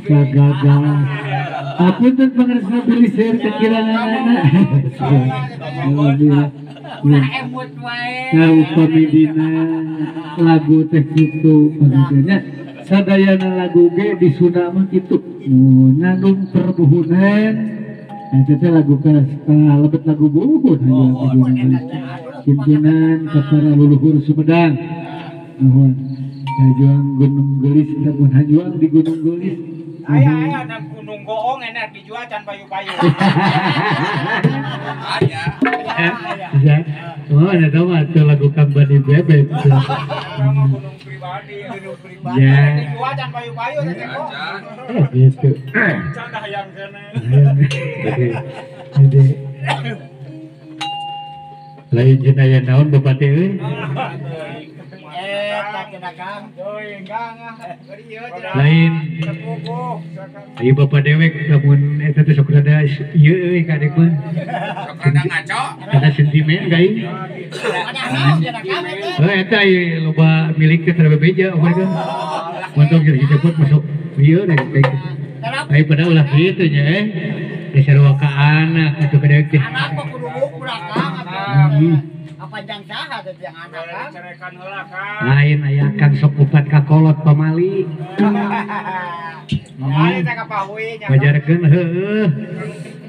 Gagal. Apunten pangarsa bilih seueur kekiranganana. Alhamdulillah. Ulah emut wae. Nah, upami dina lagu teh kitu maksudnya sadayana lagu ge di Sunda mah kitu ngandung perbuhunan. Eta teh lagu ka lebet lagu buhun hanya himpunan ka para leluhur Sumedang. Nuhun. Hanjuang Gunung Geulis, lamun hanjuang di Gunung Geulis. Aya aya na Gunung Goong enak dijual can payu-payu. Aya. Ya. Oh, eta mah tuh lagu Kang Bani Bebek. Sama gunung pribadi, gunung pribadi. Ya. Dijual can payu-payu teh kok. Can. Eh, gitu. Can dah hayang keneh. Jadi lain jenaya naon bapak teh euy? Eh, tak cenah, Kang. Euy, Kang ah. Ieu cenah. Lain. Sepupuh. Ieu bapak dewek lamun eta teh sok rada ieu euy ka adek mah. Sok rada ngaco. Rada sentimen ka ieu. Padahal cenah Kang eta. Oh, eta ieu loba milik teh teu bebeja mereka. Montong jadi cepet masuk ieu deh kayak gitu. Ai pada ulah kitu nya eh. Geus sarua ka anak atuh ka dewek teh. Anak mah kudu ukur Kang atuh. Apa jang saha teh jang anak Kang? Cerekan heula Kang. Lain aya kang sok kupat ka kolot pamali. Pamali teh ka pahui nya. Ngajarkeun heueuh.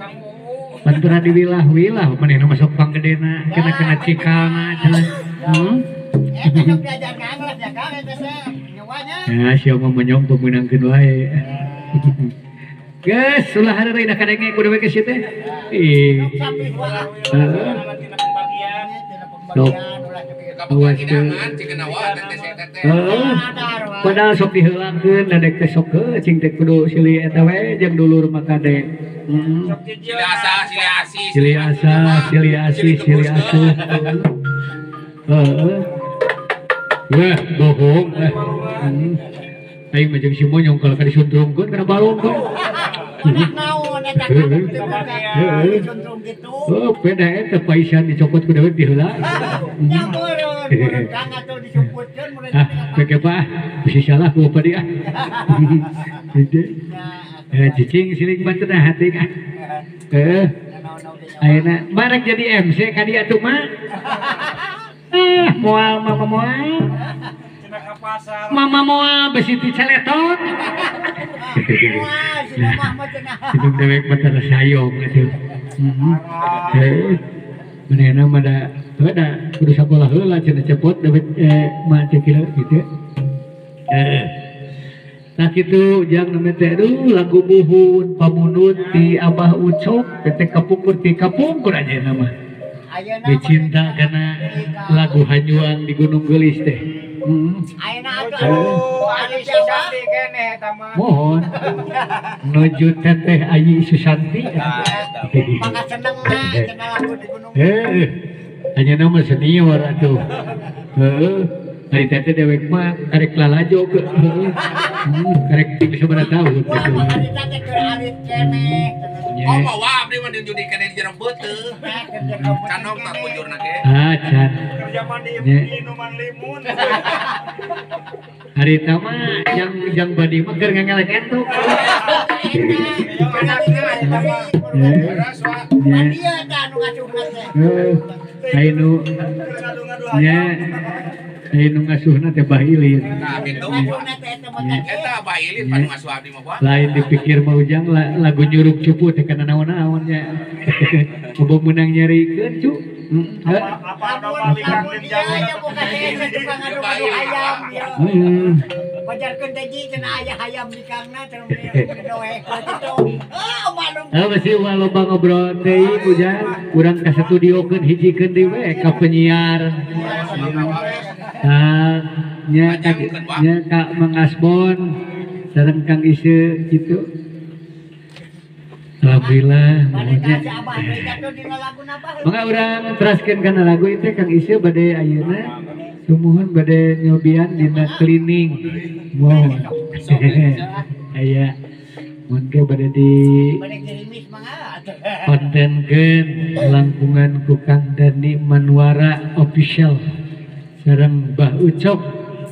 Kang Uu. Pantura di wilah-wilah manehna masuk panggedena kena-kena cikalna cenah. Eta sok diajarkan lah ya Kang eta teh nyawanya. Ya sia mah menyong pemenangkeun wae. Geus ulah heureuy da kadenge kudu we geus ieu teh. Ih. Sok sapi wae. Heeh. Tina pembagian. Tina pembagian ulah nepi Awas ke. Kabagian cikeun awa teh teh teh. Heeh. Padahal sok diheulakeun dadek teh sok heuh cing teh kudu silih eta we jeung dulur mah kade. Heeh. Sok jijil. Silih asa, silih asih. Silih asa, silih asih, silih asuh. Heeh. Wah, bohong. Aing mah jeung si Monyong kalau ka disuntrungkeun kana balong kan. Udah naon eta Kang teu boga dicuntrung kitu. Oh, beda eta paisan dicokot ku dewek diheula. Ya meureun, meureun Kang atuh disumputkeun meureun. Ah, bege Pak, bisi salah ku bapak dia. Gitu. Eh, cicing siling banten ah hati ah. Eh, ayeuna barek jadi MC ka dieu atuh mah. Ah, moal mama moal. Cenah ka pasar. Mama moal besi ti celetot. Wah, si mamah mah cenah. Hidup dewek mah tara sayong atuh. Heeh. Heuh. Manehna mah da heuh da kudu sakola heula cenah cepot dewek mah cek kieu gitu. Heeh. Nah kitu jang name teh aduh lagu buhun pamunut ti Abah Ucok teh kapungkur ti kapungkur aja nama. Ayeuna Dicinta kana lagu Hanjuang di Gunung Geulis teh. Heeh. Ayeuna atuh Oh, anu Ayi siapa? Susanti keneh eta mah. Mohon nuju Teteh Ayi Susanti. Nah, eta. Maka seneng na cenah lagu di Gunung. Heeh. Hanya nama senior atuh. Heeh. Ari teteh dewek mah karek lalajo ke. Heeh. Karek sabaraha tahun Wah, gitu. maka dita teh keur alit keneh. Nya. Oh, mawa abdi mah judi keneh di jero beuteung. Nah, keur jero Canok tak bujurna ge. Ah, can. Kerja mandi Nya. minuman limun. Harita mah yang jang badi mah keur ngangelek entuk. Eta Enak eta mah. Beras wa. Nya. Dia teh anu ngasuhna teh. Heeh. Ai nu Ngadu-ngadu nya ai nu ngasuhna teh Bah Ilin. Nah, kitu. Ngasuhna teh eta mah teh. Eta Abah Ilin panu ngasuh abdi mah Pak. Lain dipikir mau jang lagu nyuruk cupu teh kana naon-naon nya. Coba menang nyarikeun cu. Heeh. Apa ada Lamun balikan lamun jeung dia jangna nya boga teh tukang ngadu-ngadu hayam dia. Heeh. Pajarkeun teh ji cenah aya hayam di kangna cenah doek kitu. Ah, malum. Ah besi ulah loba ngobrol deui ujang urang ka studiokeun hijikeun deui we ka penyiar. Nah, nya ka nya ka Mang Asbon sareng Kang Ise kitu. Alhamdulillah Bade muhunnya. ka si Abah deui atuh dina laguna baheula. Mangga urang teraskeun kana lagu itu Kang Ise bade ayeuna sumuhun bade nyobian dina cleaning. Mohon. Aya mun ke bade di Bade gerimis mangga atuh. kontenkeun langkungan ku Kang Dani Manuara official sareng Bah Ucok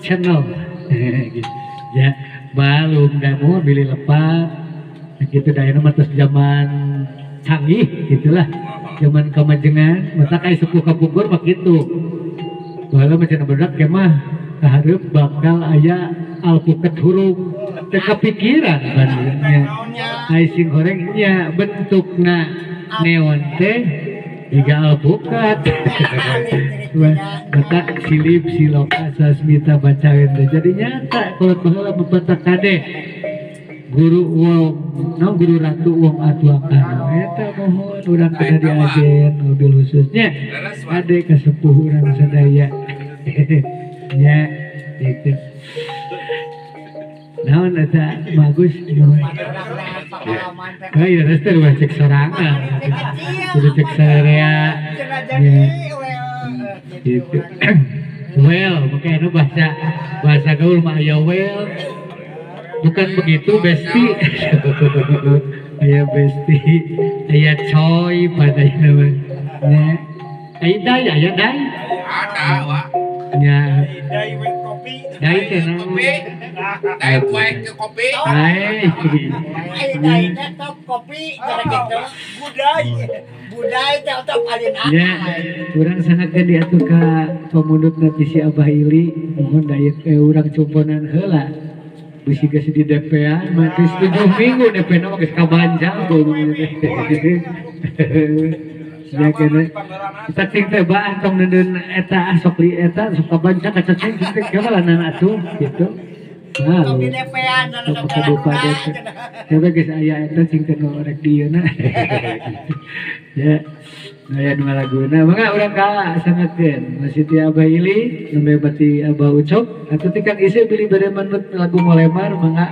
channel. Gitu. Ya, Malum da mau bilih lepat. Gitu da ayeuna mah tos zaman canggih gitulah. Zaman kamajengan, mata kayak sepuh kapungkur mah kitu. Baheula mah cenah barudak kemah kahareup bakal aya alpukat hurung. Teu kapikiran nya. Ai sing goreng nya bentukna neon teh jiga alpukat. Mata silip siloka sasmita bacaeun teh jadi nyata kolot baheula mah kade. Guru wong, no guru ratu wong atuakan. Eta mohon urang kena diajen mobil khususnya. Ade kasepuh urang sadaya. Nya gitu. Naon eta bagus nuhun. Heuh, geus teh cek sorangan. Kudu cek sararea. Gitu. Well, make anu bahasa gaul mah aya well. Bukan begitu besti. Aya besti, aya coy pada ieu mah. Aya dai, aya dai. Ada, Wak. Nya. Dai we kopi. Dai teh naon? Dai kue ke kopi. Dai. Ai dai teh top kopi cara kitu. Budai. Budai teh top alin. Nya, urang sangatkeun diatur ka pamundutna ti si Abah Ili, mohon dayet urang cumponan heula. Bisi geus di DP-an mah geus 7 minggu DP-na mah geus kabanjang ya kene kita cing teh baah tong neundeun eta sok li eta sok kabanjang kacacing teh kumaha atuh gitu. Nah, tong di DP-an sok kaduka DP. Coba geus aya eta cing teh nu rek di ieuna. Ya. Aya nu laguna mangga urang ka sangatkeun masih ti Abah Ili nembe bati Abah Ucok atuh ti Kang Ise bilih bade manut lagu ngolemar mangga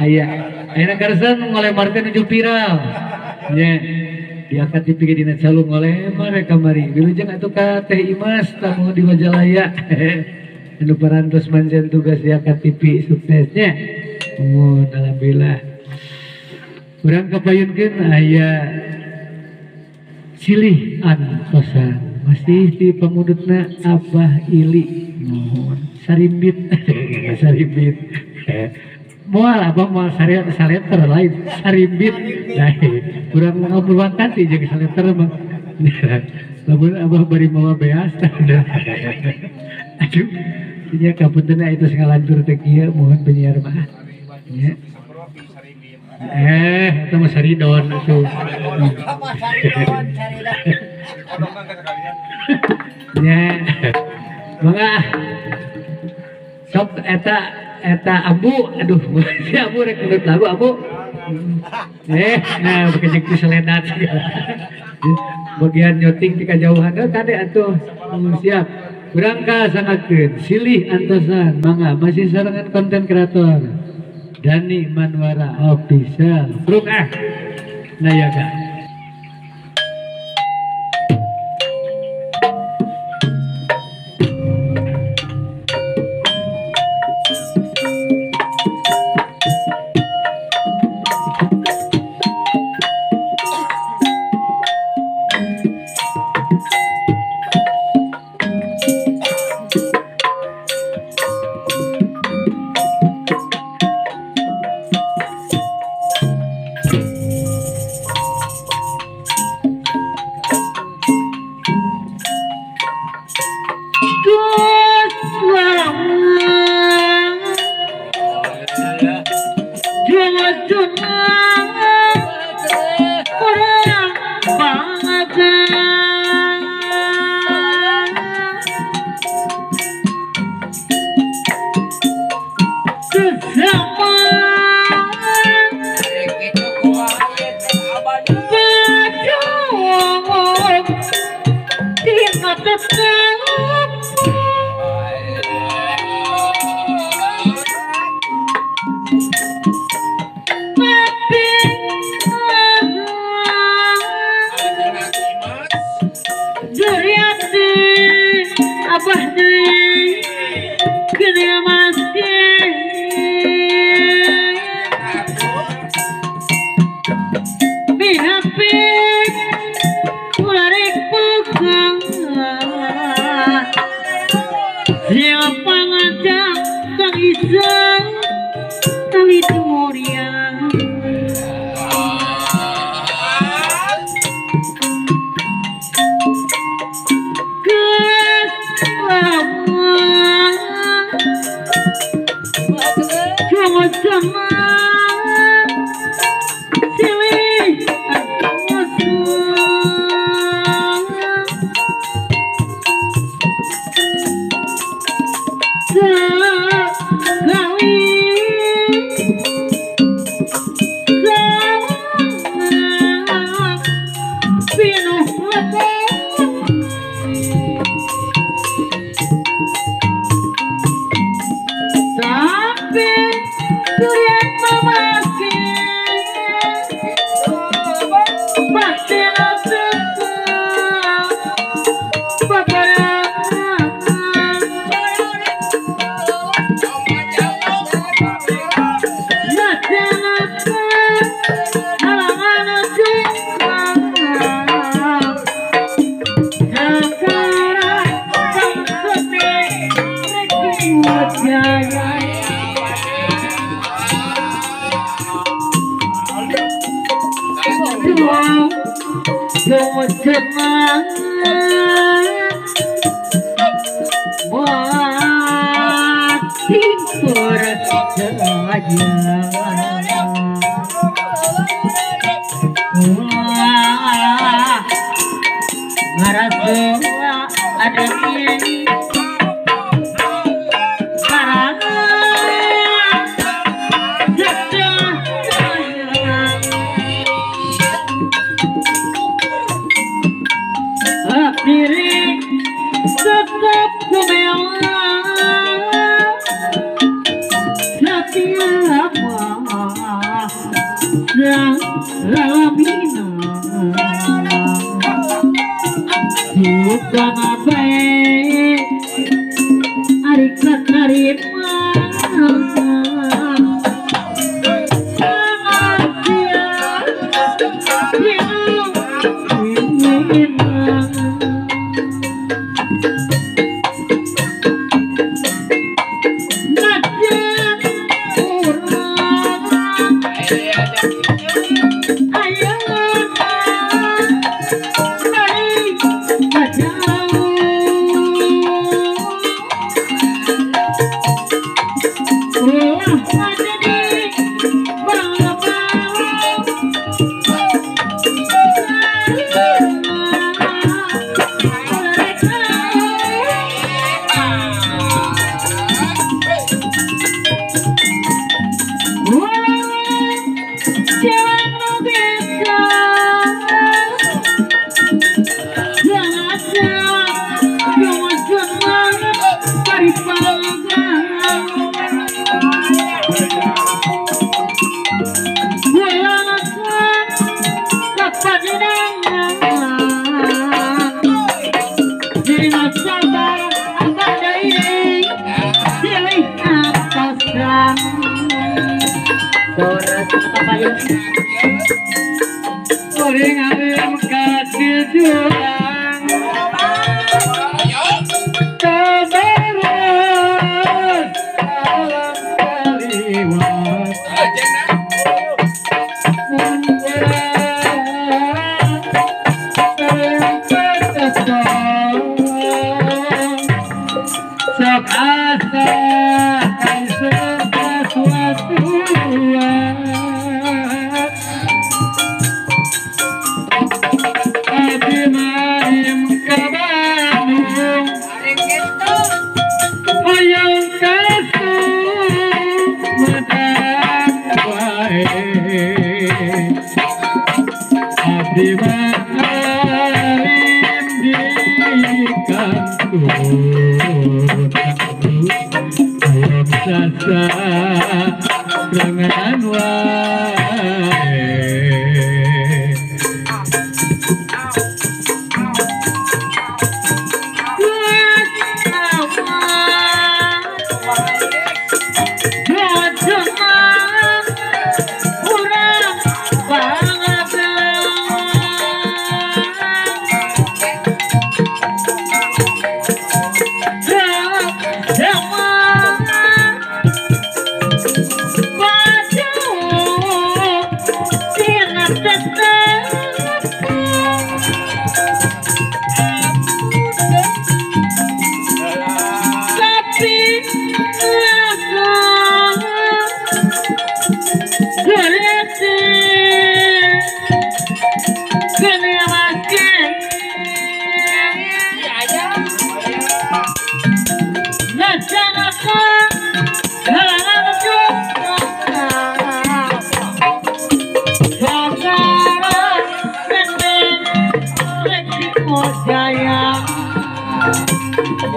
aya. Ayeuna karsan ngolemar teh nuju viral. Nya diangkat di pinggir dina calung ngolemar kamari. Wilujeng atuh ka Teh Imas tamu di Majalaya. Anu parantos manjen tugas diangkat TV suksesnya. Muhun alhamdulillah. Urang kapayunkeun aya silih antosan masih di pamundutna Abah Ili mohon sarimbit. Sarimbit moal abah moal saleter lain sarimbit lain kurang ngapurwakan ti jeung saleter mah lamun abah bari mawa beas. Aduh nya kapunten itu ngalantur teh kieu mohon penyiar mah nya. Itu mah saridon itu. Ya. Mangga. Sok eta ambu, aduh, si ambu rek nurut lagu ambu. Nah bekejek ku seledat. Bagian nyoting ti kajauhan kade atuh. Siap. Urang ka sangatkeun silih antosan mangga masih sarengan konten kreator Dani Manwara Official. Truk ah. Nah ya kak. Siapa ngajak Kang Iseng Come on.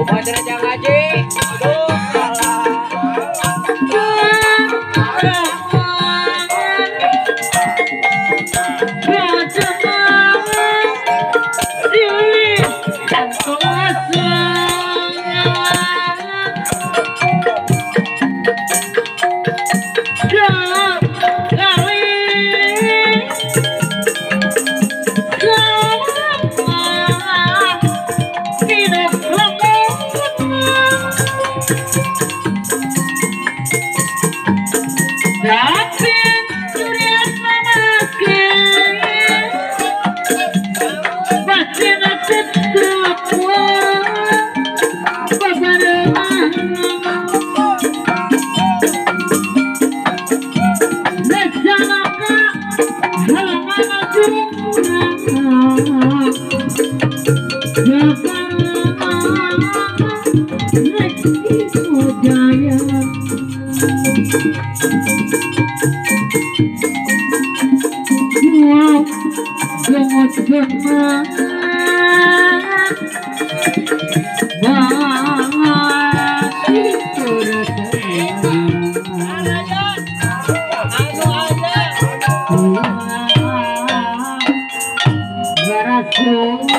Kumaha cenah Jang Haji? Aduh, salah. Anu aja.